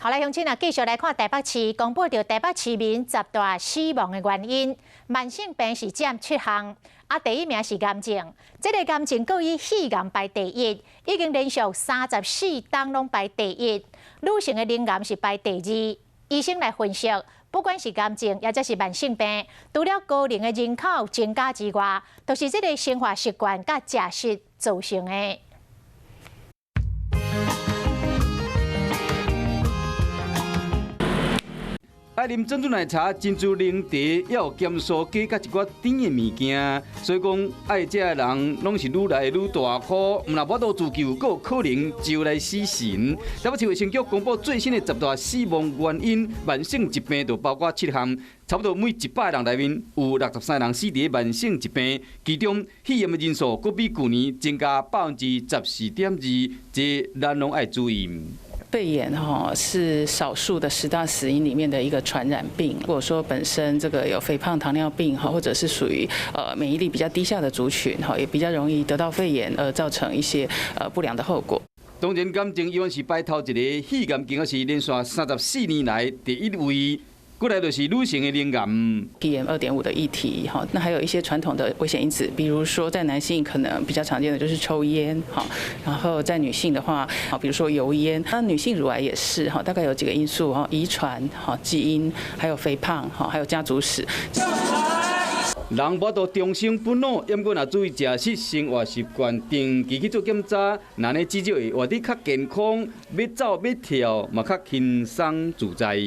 好來，鄉親啊，繼續來看台北市公布著台北市民十大死亡的原因，慢性病是佔七項，啊，第一名是癌症，這個癌症閣以肺癌排第一，已經連續34冬攏排第一。女性的乳癌是排第二。醫生來分析，不管是癌症，抑或是慢性病，除了高齡的人口增加之外，都是這個生活習慣佮食食造成的。愛啉珍珠奶茶、珍珠奶茶，也有鹹酥雞佮一寡甜的物件，所以講愛食的人攏是愈來愈大箍，毋若無法度自救，閣有可能招來死神。台北市衛生局公布最新的十大死亡原因，慢性疾病就包括七項，差不多每100人內面有63人死佇慢性疾病，其中肺炎的人數閣比舊年增加14.2%，這咱攏愛注意。肺炎哈是少數的十大死因裡面的一個傳染病。如果說本身這個有肥胖、糖尿病哈，或者是屬於免疫力比較低下的族群哈，也比較容易得到肺炎，而造成一些不良的後果。當然，癌症依然是排頭一个，肺癌更是連續34年來第一位。過來就是女性的乳癌。 PM 2.5的議題，哈，那還有一些傳統的危險因子，比如說在男性可能比較常見的就是抽菸，哈，然後在女性的話，比如說油菸，那女性乳癌也是，哈，大概有幾個因素，哈，遺傳，哈，基因，還有肥胖，哈，還有家族史。人無法度終生不老，毋過若注意食食生活習慣，定期去做檢查，按呢至少會活得較健康，欲走欲跳嘛較輕鬆自在。